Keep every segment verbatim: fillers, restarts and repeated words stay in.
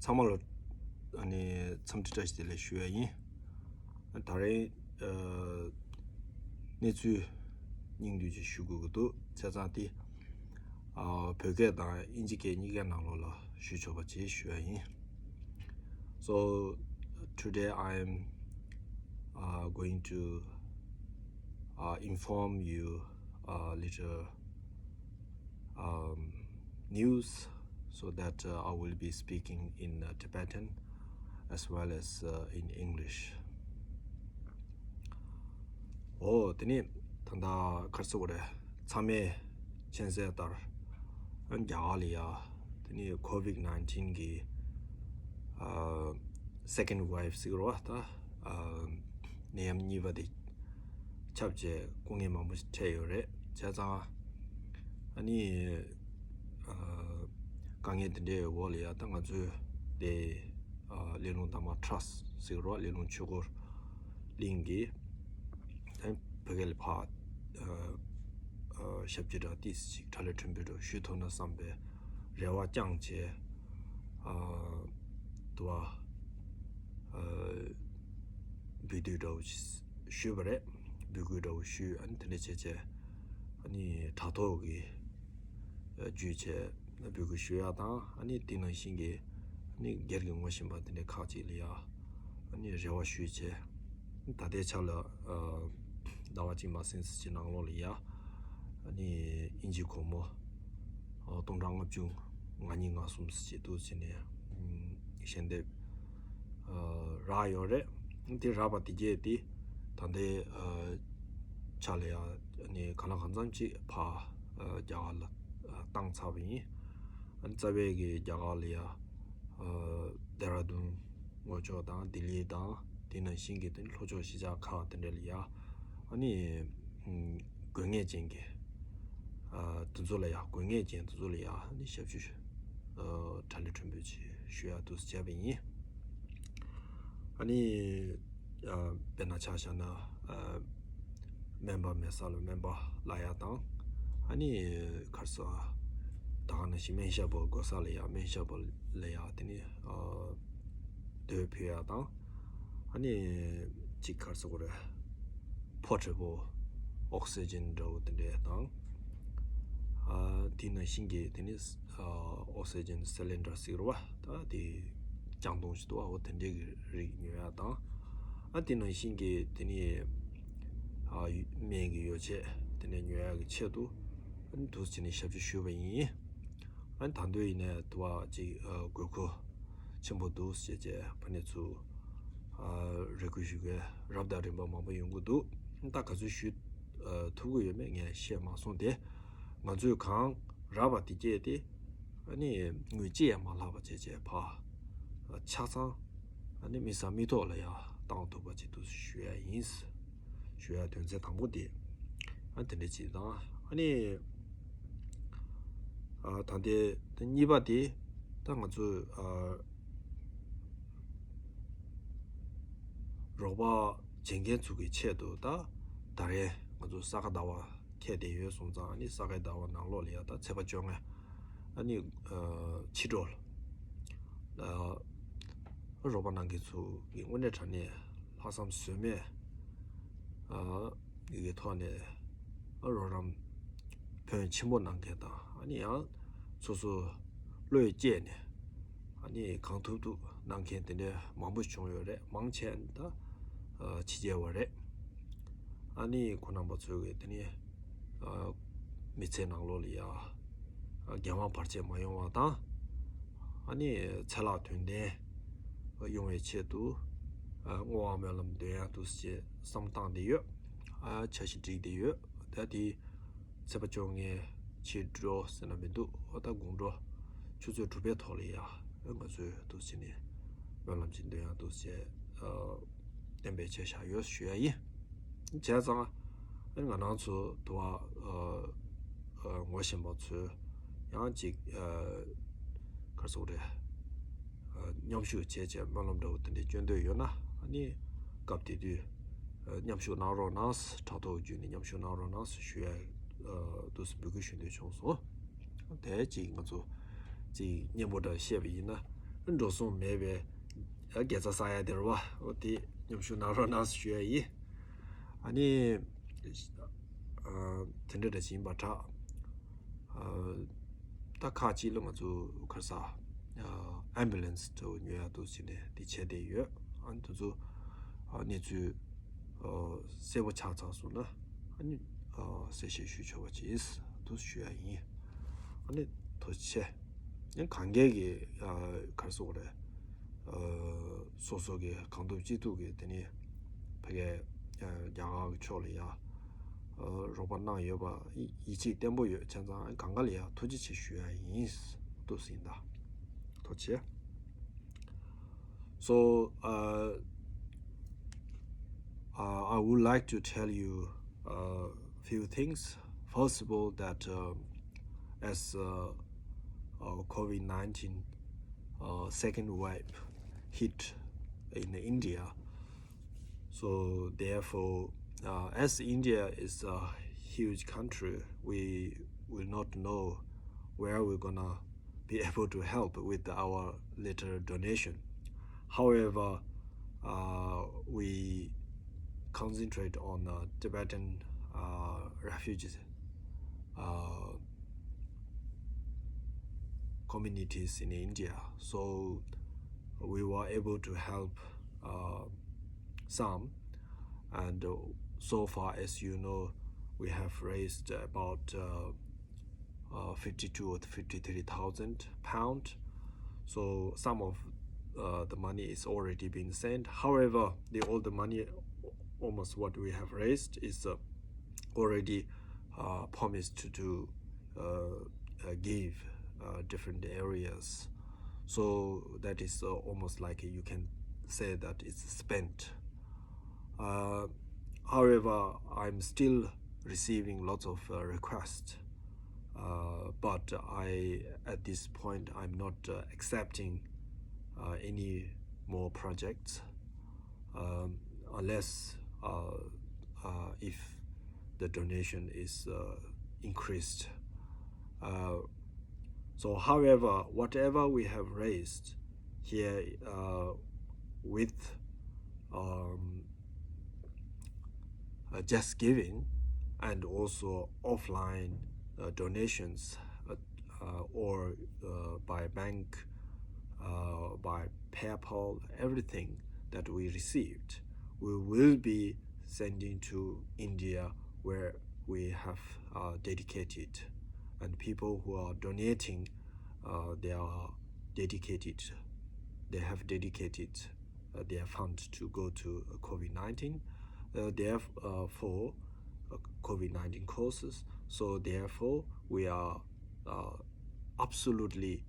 ཚང་མ་ལ་ཨ་ནི་འཚམས་འདྲི་བཀྲ་ཤིས་བདེ་ལེགས་ཞུ་ཡ་ཡིན། ད་རེས་ཨ་གནས་ཚུལ་སྙིང་བསྡུས་ཅིག་ཞུ་དགོས་ཀྱི་འདུག་བྱས་ཙང་དེ་ཨ་བོད་སྐད་དང་དབྱིན་ཇི་སྐད་གཉིས་ཀའི་ནང་ལོགས་ལ་ཞུ་ཆོག་པ་ཅིག་ཞུ་ཡ་ཡིན། So today I am uh, going to uh, inform you a little um, news, so that uh, I will be speaking in uh, Tibetan as well as uh, in English. ཨོ་དེ་ནི་ད་ལྟ་ག་རེ་ཟེར་དགོས་རེད། ཚང་མས་མཁྱེན་གསལ་ལྟར་རྒྱ་གར་ལ་ཡ་དེ་ནི་ཁོ་ཝིད་ནའིན་ཊིན་གི་ཨ་སེ་ཀེན་ཌི་ཝེ་ཝི་ཟེར་གི་རེད་བ། ད་ཨ་ནད་ཡམས་གཉིས་པ་དེ་ཁྱབ་བྱས་སྐུ་ངལ་མང་པོ་ཞིག་འཕྲད་ཡོད་རེད། བྱས་ཙང་ཨ་ནི་ཨ་དཀའ་ངལ་དེ་འདྲའི་འོག་ལ་ཡ་ད་ང་ཚོས་དེ་ཨ་སླེ་ལུང་དར་མ་ཊ་ར་སི་ཊི་ཟེར་གི་རེད་བ། སླེ་ལུང་ཆོས་འཁོར་གླིང་གིས་ད་བོད་སྐད་ལ་ཕར་ཨ་ཨ་ཞབས་ཕྱི་འདྲ་ཏོག་ཙམ་ཅིག་དྲ་ལམ་ཁྲོད་འབུལ་འགྲོ་ཞུ་ཐུབ་ན་བསམ་པའི་རེ་བ་བཅངས་བྱས། ཨ་དུ་བ་ཨ་འབུལ་སྡུད་འདྲ་བོ་ཞིག་ཞུས་པ་རེད། འབོད་སྐུལ་འདྲ་བོ་ཞུས། ཨ་ནི་དེ་འདྲ་བྱས་བྱས་ཨ་ནི་དྲ་ཐོག་གི་བརྒྱུད་བྱས་འབོད་སྐུལ་ཞུ་ཡ་དང་། ཨ་ནི་དེ་ནང་བཞིན་གྱི་ཨ་ནི་སྒེར་གྱི་ངོ་ཤེས་པ་དེ་འདྲ་ཁག་ཅིག་ལ་ཡ་ཨ་ནི་རེ་བ་ཞུས་བྱས། ད་ལྟའི་ཆ་ལ་ཨ་ཟླ་བ་གཅིག་མ་ཟིན་ཙམ་ཅིག་ནང་ལོགས་ལ་ཡ་ཨ་ནི་དབྱིན་ཇི་སྒོར་མོ་ཨ་སྟོང་ཕྲག་ལྔ་བཅུ་ང་གཉིས་ང་གསུམ་ཙམ་ཅིག་འདུག་ཟེར་ནས་ཨ་ཞལ་འདེབས་ཨ་རག་ཡོད་རེད། དེ་རག་པ་དེ་རྗེས་དེ་ད་ལྟའི་ཨ་ཆ་ལ་ཡ་ཨ་ནི་གང་ལ་གང་འཚམ་ཅིག་ཕར་ཨ་རྒྱ་གར་ལ་ཨ་བཏང་ཚར་བ་ཡིན། ཨ་ནི་རྩ་བའི་གི་རྒྱ་གར་ལ་ཡ་ཨ་ལྡེ་ར་ལྡུན་ངོས་ཕྱོགས་དང་ལྡི་ལི་དང་དེ་ནང་བཞིན་གྱི་དེ་ལྷོ་ཕྱོགས་གཞིས་ཆགས་ཁག་དེ་འདྲ་ལ་ཡ་ཨ་ནི་ཨ་དགོས་ངེས་ཅན་གྱི་ཨ་དེ་ཚོ་ལ་ཡ་དགོས་ངེས་ཅན་དེ་ཚོ་ལ་ཡ་ཨ་ནི་ཞབས་ཞུ་ཨ་དྲ་ལམ་ཁྲོད་འབུལ་ཅིག་ཞུ་ཡ་འདུག་སེ་བྱས་པ་ཡིན། ཨ་ནི་ཨ་དཔེར་ན་ཆ་བཞག་ན་ཨ་སྨན་པ་མེད་ས་ལ་སྨན་པ་གླ་ཡ་དང་། ཨ་ནི་ག་རེ་ཟེར་ད་ག་ནང་བཞིན་སྨན་ཞབས་པ་དགོས་ས་ལ་ཡ་སྨན་ཞབས་པ་ལ་ཡ་དེ་ནི་ཨ་དུག་ཕུལ་ཡ་དང་། ཨ་ནི་གཅིག་ག་རེ་ཟེར་དགོས་རེད། པོར་ཊེ་བལ་ཨོག་སི་ཇན་འདྲ་བོ་དེ་འདྲས་དང་། ཨ་དེ་ནང་བཞིན་གྱི་དེ་ནི་ཨ་ཨོག་སི་ཇན་སི་ལིན་ཌར་ཟེར་བ་ད་དེ་ལྕང་སྡོང་ཞིག་འདུག་བ། འོ་དེ་འདྲས་ཀྱི་རིགས་ཉོ་ཡ་དང་། ཨ་དེ་ནང་བཞིན་གྱི་དེ་ནི་ཨ་སྨན་གྱི་ཡོ་བྱད་དེ་འདྲས་ཉོ་ཡ་གི་ཆེད་དུ་ཨ་ནི་འདུག་སེ་བྱས་ནས་ཞབས་ཕྱི་ཞུས་པ་ཡིན། ཨ་ནི་ད་དུང་ཡིན་ནའི་དུ་བ་ཅིག་ཨ་དགོས་མཁོ་ཆེན་པོ་འདུག་ཟེར་བྱས་ཕ་ནས་ཚུར་ཨ་རེ་སྐུལ་ཞུ་མཁན་རབ་དང་རིམ་པ་མང་པོ་ཡོང་གི་འདུག་ད་ག་ཚོད་ཞུ་ཨ་ཐུབ་ཀྱི་ཡོད་མེད་ངས་བཤད་མ་སོང་སྟེ། ང་ཚོས་གང་རག་པ་དེ་སྐྱེས་ཏེ་ཨ་ནི་དངུལ་ཅི་ཡང་མ་ལྷག་པ་བྱས་བྱས་ཕར་ཨ་ཆ་ཚང་ཨ་ནི་མི་ས་མི་ཐོག་ལ་ཡང་བཏང་ཐུབ་པ་ཅིག་འདུག་ཞུ་ཡ་ཡིན། ཞུ་ཡ་དོན་ཚན་དང་པོ་དེ་ཨ་དེ་འདྲ་ཅིག་དང་། ཨ་ནི་ཨ་ད་ལྟའི་ད་གཉིས་པ་དེ་ད་ང་ཚོས་ཨ་རོགས་པ་བྱེད་མཁན་ཚོ་གི་ཆེད་དུ་ད་ད་རེས་ང་ཚོ་ས་ག་ཟླ་བ་འཁེལ་བསྡད་ཡོད་སོང་ཙང་། ཨ་ནི་ས་ག་ཟླ་བ་ནང་ལོགས་ལ་ཡ་ད་ཚེས་པ་བཅོ་ལྔ་ཨ་ནི་ཨ་ཕྱི་དྲོ་ལ་ཨ་རོགས་པ་གནང་མཁན་ཚོ་གི་དངོས་གནས་དྲང་གནས་ལྷག་བསམ་ཟོལ་མེད་ཨ་ཡི་གེ་ཐོག་ནས་ཨ་རོགས་རམ་ཕོན་ཆེན་པོ་གནང་མཁན་དང་། ཨ་ནི་ཡང་སོ་སོ་བློས་བསྐྱེད་ནས་ཨ་ནི་གང་ཐུབ་ཐུབ་གནང་མཁན་དེ་འདྲ་མང་པོ་བྱུང་ཡོད་རེད། མང་ཆེ་ད་ཨ་ཕྱི་རྒྱལ་བ་རེད། ཨ་ནི་ཁོང་རྣམ་པ་ཚོས་གི་དེ་ནི་ཨ་མི་ཚེ་ནང་ལོགས་ལ་ཡ་ཨ་འགན་དབང་བར་ཆད་མ་ཡོང་བ་དང་། ཨ་ནི་ཚེ་ལྷག་དོན་ལྡན་ཡོང་བའི་ཆེད་དུ་ཨ་བསྔོ་བ་སྨོན་ལམ་འདོན་ཡ་འདུག་ཅེས་བསམ་བཏང་བསྡད་ཡོད། ཨ་འཆར་གཞི་བསྒྲིགས་བསྡད་ཡོད། ད་དེ་ཚེས་པ་བཅོ་ལྔའི་ཕྱི་དྲོ་ཟེར་ན་མི་འདུག་འོ་ད་དགོང་དྲོ་ཆུ་ཚོད་དྲུག་པའི་ཐོག་ལ་ཡ་ང་ཚོས་འདུག་ཅེས་ནས་སྨོན་ལམ་ཅིག་འདོན་ཡ་འདུག་ཅེས་ཨ་གཏན་འབེབས་བྱས་བཞག་ཡོད་ཞུ་ཡ་ཡིན། བྱས་ཙང་ཨ་ང་རང་ཚོ་དུ་བ་ཨ་ཨ་ངོ་ཤེས་པ་ཚོས་ཡང་ཅིག་ཨ་ག་རེ་ཟེར་དགོས་རེད། ཨ་མཉམ་ཞུགས་བྱས་བྱས་སྨོན་ལམ་འདྲ་བོ་དེ་འདྲ་སྐྱོན་འདོད་ཡོད་ན། ཨ་ནི་སྐབས་དེ་དུས་ཨ་མཉམ་ཞུགས་གནང་རོགས་གནང་། དྲ་ཐོག་བརྒྱུད་ནས་མཉམ་ཞུགས་གནང་རོགས་གནང་ཞུ་ཡ་ཨ་འདུག་སེ་འབོད་སྐུལ་ཞུ་འདོད་བྱུང་སོང་། དེ་ཅིག་ང་ཚོ་ཅིག་སྙན་པོ་འདྲ་བཤད་པ་ཡིན་ན་ འགྲོ་སོང་མེད་པའི་དགེ་རྩ་བསགས་ཡ་དེ་རེད་བ། འོ་དེ་མཉམ་ཞུགས་གནང་རོགས་གནང་ཞུ་ཡ་ཡིན། ཨ་ནི། ཨ། དེ་འདྲ་འདྲ་ཞིག་ཡིན་པ་འདྲ། ཨ། ད་ཁག་ཅིག་ལ་ང་ཚོ་ག་རེ་ཟ། ཨ། ཨེམ་བུ་ལེན་སི་དུ་ཉོ་ཡ་འདུག་ཟེར་ནས་དེ་བྱས་བསྡད་ཡོད། ཨ་ནི་དེ་ཚོ། ཨ། གནས་ཚུལ། ཨ། གསལ་པོ་ཆགས་ཚར་སོང་ན། ཨ་ནི། ཨ། གསལ་བཤད་ཞུ་ཆོག་པ་ཅིག་འདུག་ཞུ་ཡ་ཡིན། ཨ་ནི་ཐུགས་རྗེ་ཆེ། ཡང་གང་གས་ཀྱི། ཨ། ག་རེ་ཟེར་དགོས་རེད། ཨ། སོ་སོ་གི་གང་ཐུབ་ཅི་ཐུབ་ཀྱི་དེ་ནི་ཕ་གིའི། ཨ། རྒྱ་གར་གྱི་ཕྱོགས་ལ་ཡ། ཨ། རོགས་པ་གནང་ཡོད་པ་ཡིད་ཡིད་ཆེས་བརྟན་པོ་ཡོད། བྱས་ཙང་གང་ག་ལ་ཡ་ཐུགས་རྗེ་ཆེ་ཞུ་ཡ་ཡིན། འདུག་ཟིན་ད། ཐུགས་རྗེ་ཆེ། So, uh, uh, I would like to tell you a few things. First of all, that, um, as, uh, uh, COVID nineteen, uh, second wave hit in India, so therefore, uh, as India is a huge country, we will not know where we're gonna be able to help with our little donation. However, uh, we concentrate on, uh, Tibetan, uh, refugees, uh, communities in India. So we were able to help, uh, some, and, uh, so far, as you know, we have raised about, uh, uh, fifty-two or fifty-three thousand pound. So some of, uh, the money is already been sent. However, the all the money, almost what we have raised, is, uh, already, uh, promised to, to, uh, uh, give, uh, different areas. So that is, uh, almost like you can say that it's spent. Uh, however, I'm still receiving lots of, uh, requests, uh, but I, at this point, I'm not, uh, accepting, uh, any more projects, um, unless, uh, uh, if the donation is, uh, increased. Uh, so, however, whatever we have raised here, uh, with, um, uh, just giving and also offline, uh, donations, uh, uh, or, uh, by bank, uh, by PayPal, everything that we received, we will be sending to India, where we have, uh, dedicated, and people who are donating, uh, they are dedicated, they have dedicated, uh, their fund to go to, uh, COVID nineteen, uh, therefore, uh, COVID nineteen causes. So therefore, we are, uh, absolutely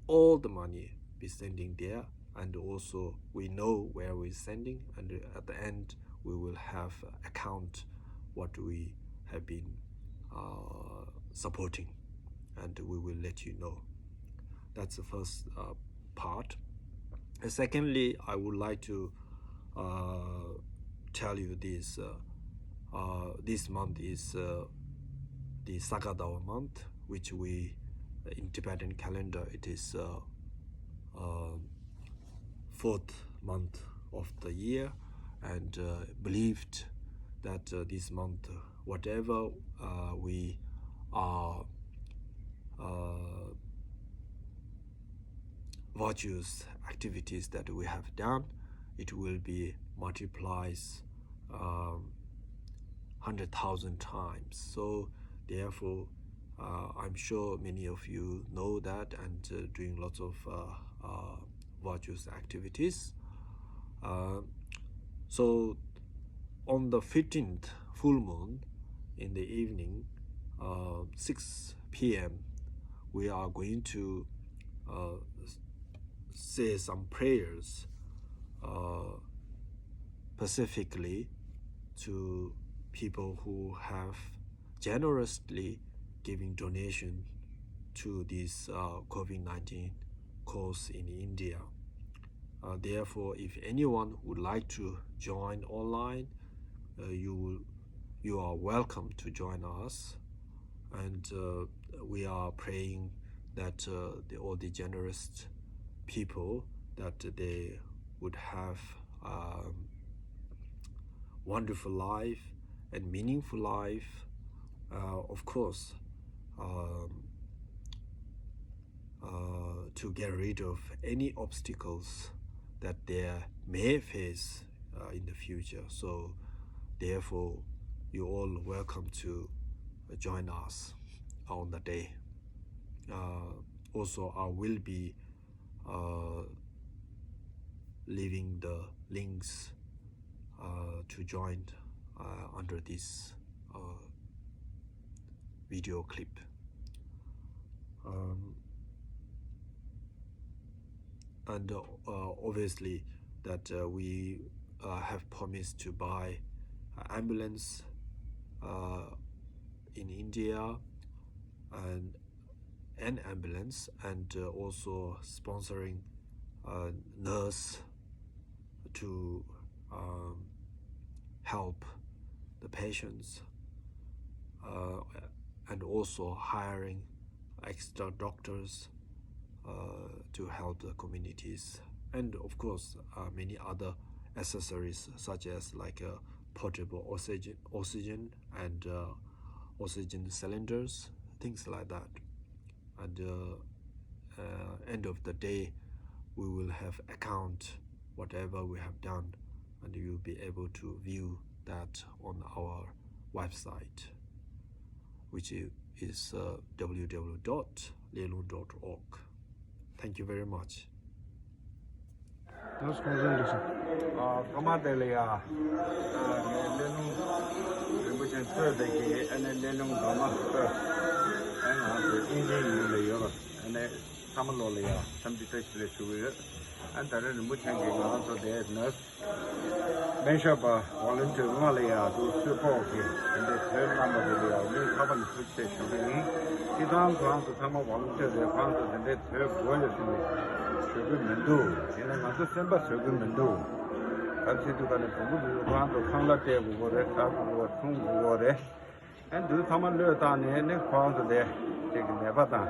all the money be sending there, and also we know where we're sending, and at the end, we will have account what we have been, uh, supporting, and we will let you know. That's the first, uh, part. And secondly, I would like to, uh, tell you this. Uh, uh, this month is, uh, the Sakadawa month, which we, in Tibetan calendar, it is, uh, uh, fourth month of the year, and, uh, believed that, uh, this month, whatever, uh, we are, uh, virtuous activities that we have done, it will be multiplies, um, hundred thousand times. So therefore, uh, I'm sure many of you know that and, uh, doing lots of, uh, uh, virtuous activities. Uh, so on the fifteenth full moon in the evening, uh, six p.m., we are going to, uh, say some prayers, uh, specifically to people who have generously giving donation to this, uh, COVID nineteen cause in India. Uh, therefore, if anyone would like to join online, uh, you will, you are welcome to join us. And, uh, we are praying that, uh, the, all the generous people that they would have um, wonderful life and meaningful life. Uh, of course, um, uh, to get rid of any obstacles that they may face uh, in the future. So, therefore, you all welcome to join us on the day. Uh, also, I will be uh, leaving the links uh, to join uh, under this uh, video clip. Um, and uh, obviously, that uh, we uh, have promised to buy an ambulance uh, in India and an ambulance and uh, also sponsoring a nurse to um, help the patients uh, and also hiring extra doctors uh, to help the communities, and of course uh, many other accessories such as like uh, portable oxygen, oxygen and uh, oxygen cylinders, things like that. And uh, uh, end of the day, we will have account whatever we have done, and you'll be able to view that on our website, which is uh, www.lelung.org. Thank you very much. Those concerned is ཨ་ཀ་མ་དེ་ལ་ཡ། ཨ་ནི་སླེ་ལུང་རིན་པོ་ཆེ་གཙོས་པའི་གི་ཨ་ནི་སླེ་ལུང་དགའ་མ་གཙོས། ཨ་ནི་ང་ཚོ་དབྱིན་ཇིའི་ཡུལ་ལ་ཡོད་པ། ཨ་ནི་ཚང་མ་ལོ་ལ་ཡ་འཚམས་འདྲི་བཀྲ་ཤིས་བདེ་ལེགས་ཞུ་གི་ཡོད། ཨ་ནི་ད་རེས་རིན་པོ་ཆེ་གིས་ང་ཚོ་དེ་ནར་སི་སྨན་ཞབས་པ་ཝོ་ལན་ཊི་ཡར་ལྔ་ལ་ཡ་འདུག་གསོལ་ཕོགས་ཀྱི་དེ་འདྲའི་དོན་གནང་བ་དེ་ལ་ཡ་སྙིང་ཐག་པ་ནས་ཐུགས་རྗེ་ཆེ་ཞུ་གི་ཡིན། སྤྱིར་བཏང་ཁོ་རང་ཚོ་ཚང་མ་ཝོ་ལན་ཊི་ཡར་རེད། ཁོ་རང་ཚོ་དེ་འདྲའི་དོན་དགོས་ཡོད་ཟེར་ནས་ཞུ་གི་མི་འདུག་ཡིན་ན་ང་ཚོ་སེམས་པ་བཟོད་ཀྱི་མི་འདུག་ག་ཚོད་དུས་ག་ནས་བོང་བུ་འདུག་ཁོ་རང་ཚོ་ཁང་གླ་སྤྲད་དགོས་ཀྱི་རེད། ཟ་དགོས་ཀྱི་རེད། འཐུང་དགོས་ཀྱི་རེད། ཨ་འདུག་ཚང་མ་བློས་བཏང་ནས་ནི་ཁོ་རང་ཚོ་དེ་ཅིག་གི་ནད་པ་དང་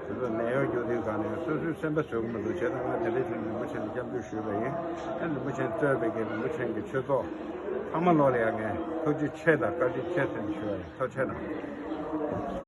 དེ་ཚོ་ནད་གཡོག་རྒྱུག་དུས་ག་ནས་སོ་སོའི་སེམས་པ་བཟོད་ཀྱི་མི་འདུག་བྱས་ཙང་ང་དེ་འདྲའི་ཕྱིར་རིན་པོ་ཆེ་ལ་སྐྱབས་འཇུག་ཞུས་པ་ཡིན། ཨ་རིན་པོ་ཆེ་གཙོས་པའི་གི་རིན་པོ་ཆེ་གི་ཆོས་ཚོགས་ཚང་མ་ལོ་ལ་ཡ་ངས་ཐུགས་རྗེ་ཆེ་དང་བཀའ་དྲིན་ཆེ་ཟེར་ནས་ཞུ་བ་ཡིན། ཐུགས་རྗེ་ཆེ་གནང་།